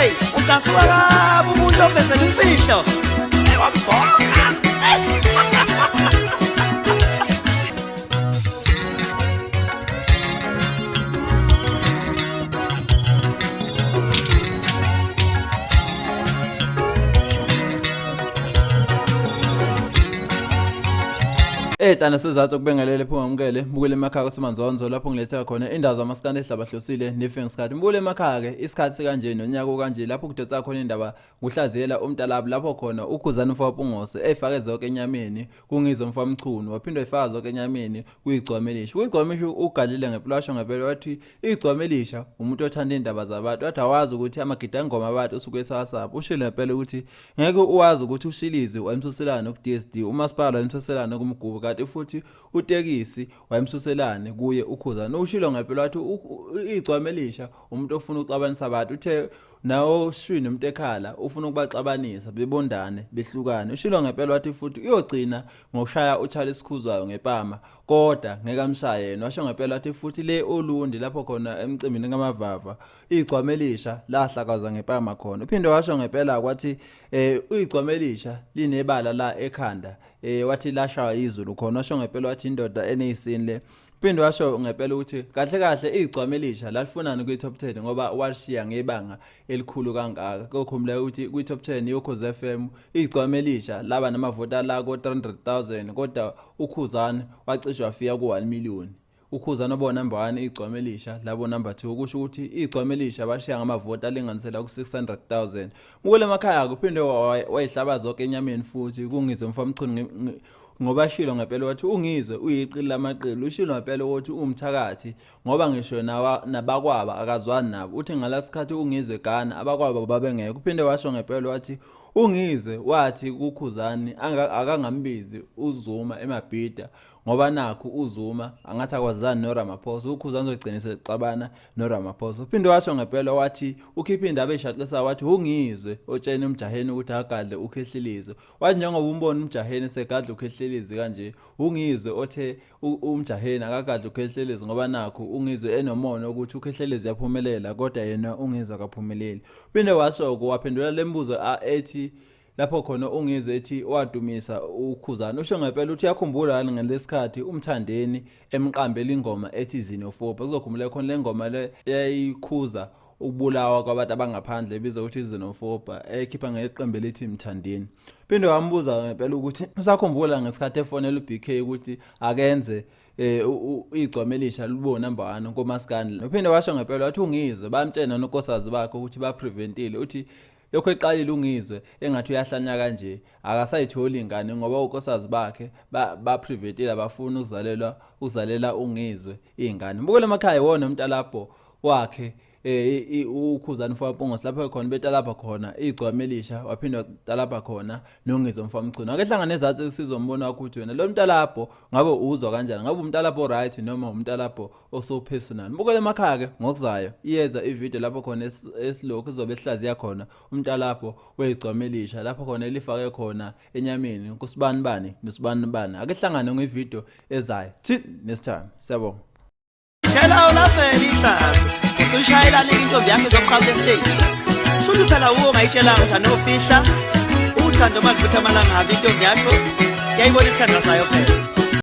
Hey, ucasuka kabi umuntu ovezela imfihlo. Hey, wambhoka. Ey'hlanu sizathu okubengelele phuma ngamukele mbukele emakhaya kusimanzonzo lapho ngiletheka khona indawo zamasikandi ehlabahlosile nefe ngesikhathi mbukele emakhaya-ke isikhathi sikanje nonyaka okanje lapho kudonsa khona indaba kuhlaziyela umntalabo lapho khona ukhuzani mfowapungose eyifake zonke enyameni kungizwe mfowamchunu waphinde wayifaka zonke enyameni kuyigcwamelisha kuyigcwamelisha ugalile ngempela washo ngempela wathi igcwamelisha umuntu othanda iy'ndaba zabantu wathi awazi ukuthi amagidangoma abantu usuke esawasapha ushilo ngempela ukuthi ngeke uwazi ukuthi ushilizi wayemsuselani ku-DSD umasipala wayemsuselani kumgubu kanti futhi utekisi wayemsuselani kuye ukhuzani ushilo ngempela wathi igcwama elisha umuntu ofuna ukuxabanisa abantu uthe nawo shwini umuntu ekhala ufuna ukubaxabanisa bebondane behlukane ushilo ngempela wathi futhi uyogcina ngokushaya uCharles Khuzwayo ngepama kodwa ngeke amshaye yena washo ngempela wathi futhi le olundi lapho khona emcimbini kamavava igcwama elisha lahlakaza ngempama khona uphinde washo ngempela kwathi eh igcwama elisha linebala la ekhanda eh wathi lashaya izulu khona washo ngempela wathi indoda eneyisini le uphinde washo ngempela ukuthi kahle kahle igcwama elisha lalifunani kwi top 10 ngoba walishiya ngebanga elikhulu kangaka kokhumbula ukuthi kwi top 10 yokhozi FM igcwama elisha laba namavoti ala ko 300,000 kodwa ukhuzane wacishe wafika ku 1 million Ukhuzana obo number 1 igcwama elisha labo number 2 kusho ukuthi igcwama elisha bashiya ngamavoti alinganisela ku-600,000. Mukule emakhaya kuphinde wayihlaba zonke enyameni futhi kungizwe mfamchunu ngoba shilo ngempela wathi ungizwe uyiqili lamaqili ushilo ngempela ukuthi uwumthakathi ngoba ngisho nabakwaba akazwani nabo uthi ngalasikhathi ungizwe Ghana abakwaba babengekho uphinde washo ngempela wathi ungizwe wathi kukhuzani akangambizi uZuma emabhida ngoba nakhu uZuma angathi akwazani noRamaphosa uKhuzani uzogcina sexabana noRamaphosa uphinde washo ngempela wathi ukhiphe indaba eshaqisa wathi ungizwe otshena umjaheni ukuthi agadle ukhehlilize wathi njengoba umbona umjaheni segadle ukhehlilize kanje ungizwe othe umjaheni akagadle ukhehlilize ngoba nakhu ungizwe enomona ukuthi ukhehlilize uyaphumelela kodwa yena ungizwe akaphumeleli uphinde washo waphendula lembuzo ethi lapho khona ungizwe ethi wadumisa ukhuzani usho ngempela uthi uyakhumbula yini ngalesikhathi umthandeni emqambela ingoma ethi xenophobia kuzokhumbula khona le ngoma le eyayikhuza ukubulawa kwabantu abangaphandle ebizwa ukuthi xenophobia ekhipha ngeqembu elithi mthandeni phinde wambuza ngempela ukuthi usakhumbula ngesikhathi efonela uBK ukuthi akenze eh igcwama elisha libo number 1 komaskandi uphinde washo ngempela wathi ungizwe bamtshena nonkosikazi bakhe ukuthi bapreventile uthi Lokhu eqalile uNgizwe engathi uyahlanya kanje akasayitholi ingane ngoba onkosikazi bakhe baprivetile abafuni ukuzalelwa uzalela uNgizwe ingane. Mbukele emakhaya iwona umntalabho wakhe eh ukhuzani mfowampungosi lapho khona betalabha khona igcwama elisha waphinde watalabha khona nongizwe mfowamchunu ake hlangane ezathu sizombono wakho ukuthi wena lo mntalabho ngabe uzwa kanjani ngabe umntalabho right noma umntalabho oso personal bukela emakhaya ke ngokuzayo iyeza ivideo lapho khona esilokhu izobe sihlaziya khona umntalapho wegcwama elisha lapho khona elifake khona enyameni kusibani bani nosibani bani ake hlangane ngevideo ezayo till next time siyabonga Tshela ulavela ihlazo usushayela nike intombi yakho izoqhamuka estage shuthi phela wuwo ongayitshelanga ukuthi anofihla uthando malivutha amalangabi intombi yakho yayibona isithandwa sayo phela.